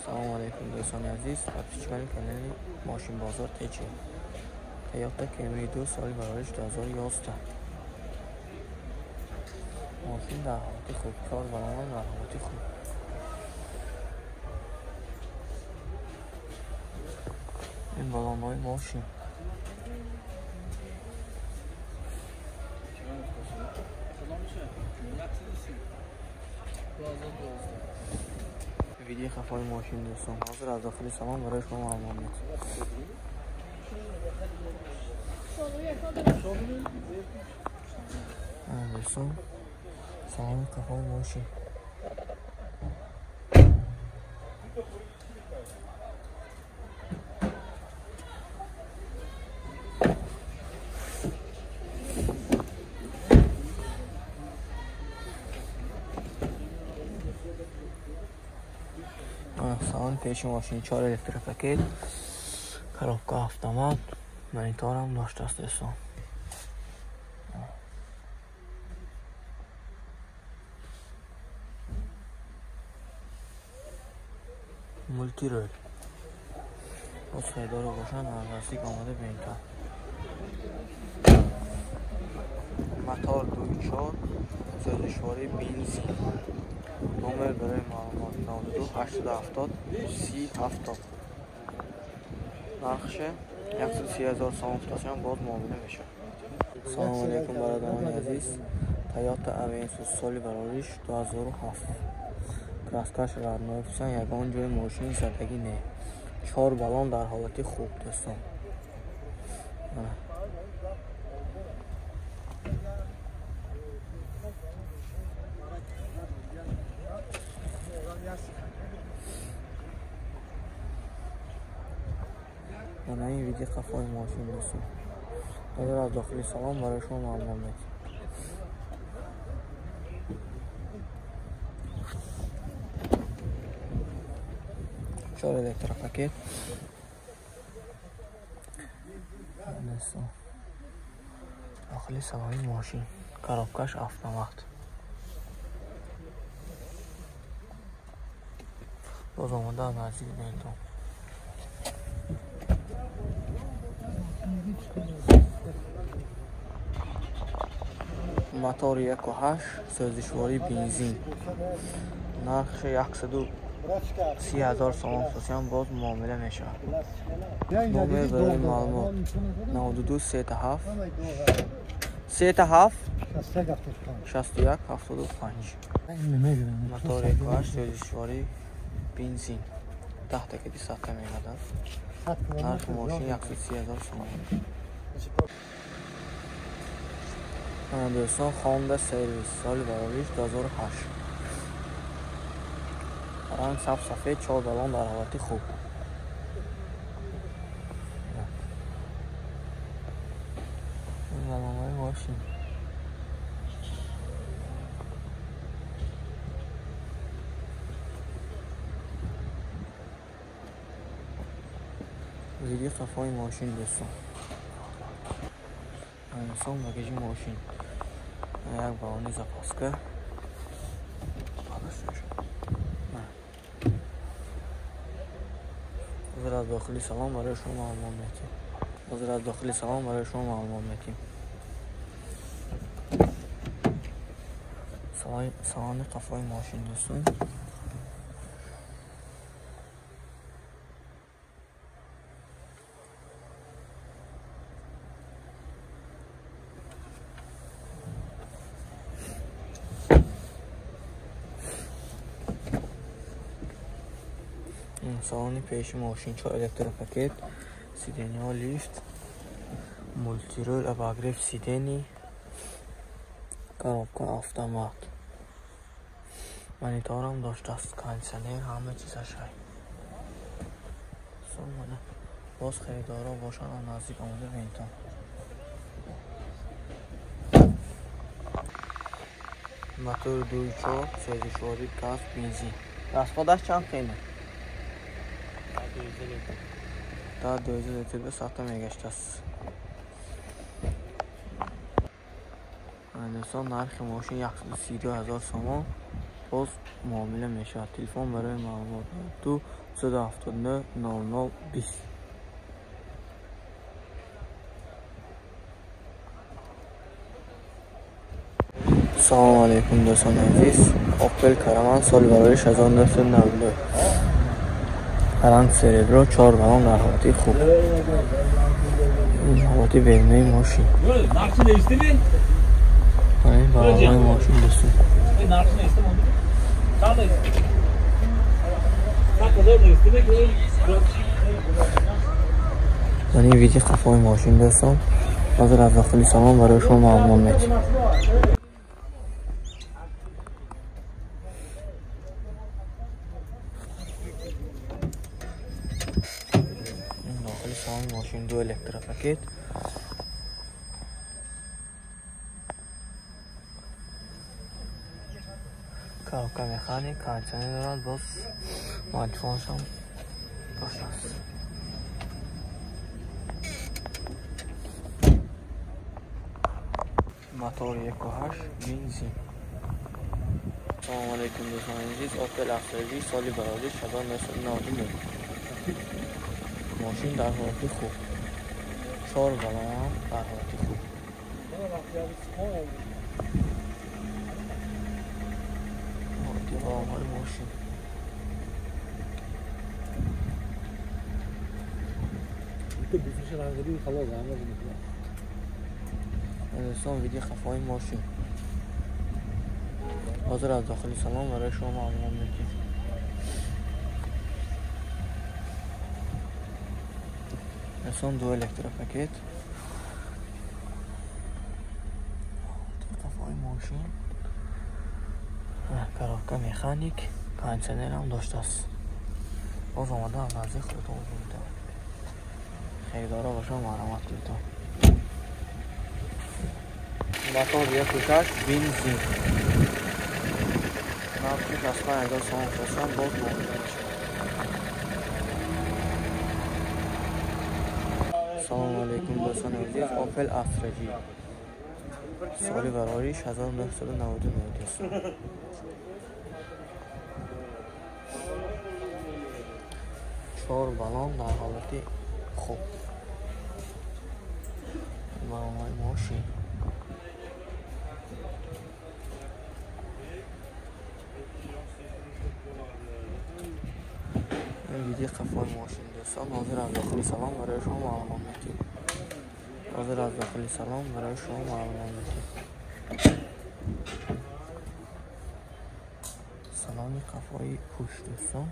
Салом алейкум, дӯстони азиз, подписчикони канали Мошинбозор ТЧ. Toyota Camry 2 соли барориш 2011. Мошин дар ҳолати хуб, кор баромад дар ҳолати хуб. Ин балонҳои мошин. Видеои хафои мошин, дӯстон. Ҳозир аз дохили салон барои шумо маълумот медиҳам. Дӯстон, салони қафои мошин. Салон пеши мошин 4 электропакет, коробка автомат, мониторам доштааст, дӯстон. Мултирол. Боз харидоро бошанд, аз наздик омода бинтон. Мотор 2.4, сӯзишвории бензин. Номер барои маълумот 92 870 30 70. Нархше 130 000 сомон футасиён боз муомила мешавад. Салому алейкум, бародарони азиз. Toyota Avensis соли барориш 2007. Краскаш родной фусан, ягон ҷои мошин задагӣ не. 4 баллон дар ҳолати хуб, дӯстон. Мана ин видео қафои мошин, дӯстон. Ҳозир аз дохили салон барои шумо маълумот медиҳам. Чор электропакет. Дӯстон, дохили салони мошин, коробкаш автомат. Боз омода аз наздик бинтон. Мотор 1.8, сӯзишвории бензин. Нархи 130 000 сомон фусиён боз муомила мешавад. Номер барои маълумот 92 37 37 61 75. Мотор 1.8, сӯзишвории бензин. 10 такети сатта мегардад. Нархи мошин 130 000 сомон. Дӯстон, Honda Сервис соли барориш 2008. Ранг сабз сафед, 4 баллон дар ҳолати хуб. Ин баллонҳои мошин. Видео қафои мошин, дӯстон. Инсон багажи мошин. Як баллони запаска. Ҳозир аз дохили салон барои шумо маълумот медиҳем. Ҳозир аз дохили салон барои шумо маълумот медиҳем. Салони қафои мошин, дӯстон. Салони пеши мошин 4 электропакет, сиденьяҳо лифт, мултирол, обогрев сидений, коробка автомат. Мониторам доштааст, кондитсионер, ҳама чизаш ҳай. Боз харидоро бошанд, аз наздик омода бинтон. Мотор 2.4, сӯзишвории газ, бензин. Расходаш чанд қимат? 200 литр ба сатта мегаштааст. Дӯстон, нархи мошин 132 000 сомон. боз муомила мешавад. Телефон барои маълумот 2 379 00 20. Салом алейкум дӯстони азиз. Opel Caravan соли барои 1999. Ранг серебро, 4 баллон дар ҳолати хуб. Ин ҳолати берунаи мошин. Ин баллонҳои мошин дӯстон. Ин видео қафои мошин дӯстон. Ҳозир аз дохили салон барои шумо маълумот медиҳем. Салон мошин ду электропакет. Коробка механик, кондиционер дорад, боз муаллифоншам доштааст. Мотор 1.8 бензин. Салом алейкум дӯстони азиз. Opel Astra G соли барои 1999. Мошин дар ҳолати хуб. 4 баллон дар ҳолати хуб. Ҳолати баллонҳои мошин. Дӯстон, видео қафои мошин. Ҳозир аз дохили салон барои шумо маълумот медиҳем. Дӯстон, ду электропакет. Қафои мошин. Коробка механик, кондиционер ҳам доштааст. Боз омада аз наздик худатон бубинед. Харидорҳо бошанд, марҳамат кунед. Мотор 1.6 бензин. Нархи 65 000 сомон хостанд, боз муомила мешавад. Салом алейкум дӯстони азиз. Opel Astra G соли барои 1999 дӯстон. 4 баллон дар ҳолати хуб. Баллонҳои мошин. Видео қафои мошин дӯстон. Ҳозир аз дохили салон барои шумо маълумот медиҳем. Ҳозир аз дохили салон барои шумо маълумот медиҳем. Салони қафои пушт дӯстон.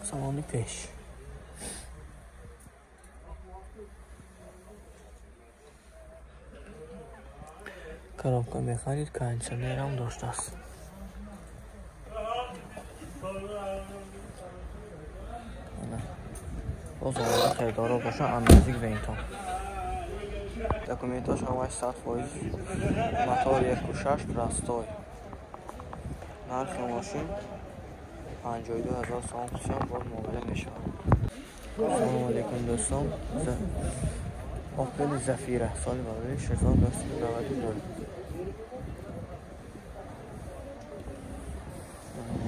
Салони пеш. Коробка механик, кондиционер ҳам доштааст. Боз омода харидорҳо бошанд, аз наздик бинтон. Документҳош ҳамааш 100%. Мотор 1.6 простой. Нархи мошин 52 000 сомон хусусан боз муомила мешавад. Салом алейкум дӯстон. Opel Zafira соли барои 1999.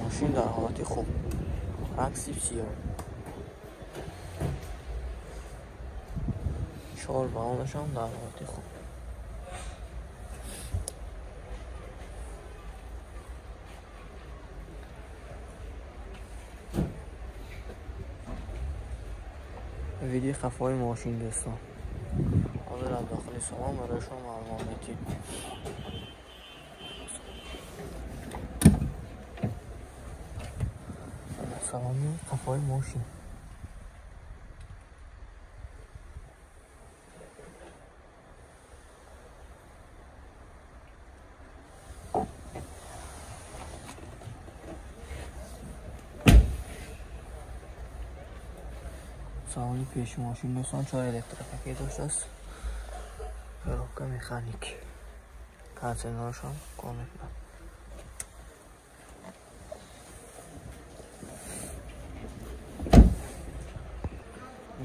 Мошин дар ҳолати хуб. Ранг сиёҳ. 4 баллонаш ҳам дар ҳолати хуб. Видео қафои мошин дӯстон. Ҳозир аз дохили салон барои шумо маълумот медиҳем. Салони қафои мошин. Салони пеши мошин дӯстон 4 электропакет доштааст. Коробка механик. Кондиционерашам кор мекунад.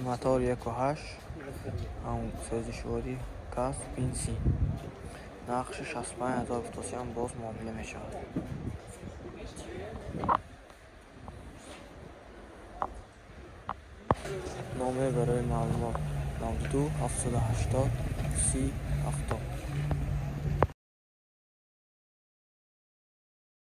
Мотор 1.8, ҳам сӯзишворӣ газ, бензин. Нархи 65 000 гуфтосиам боз муомила мешавад. Номер барои маълумот 92 780 30 70.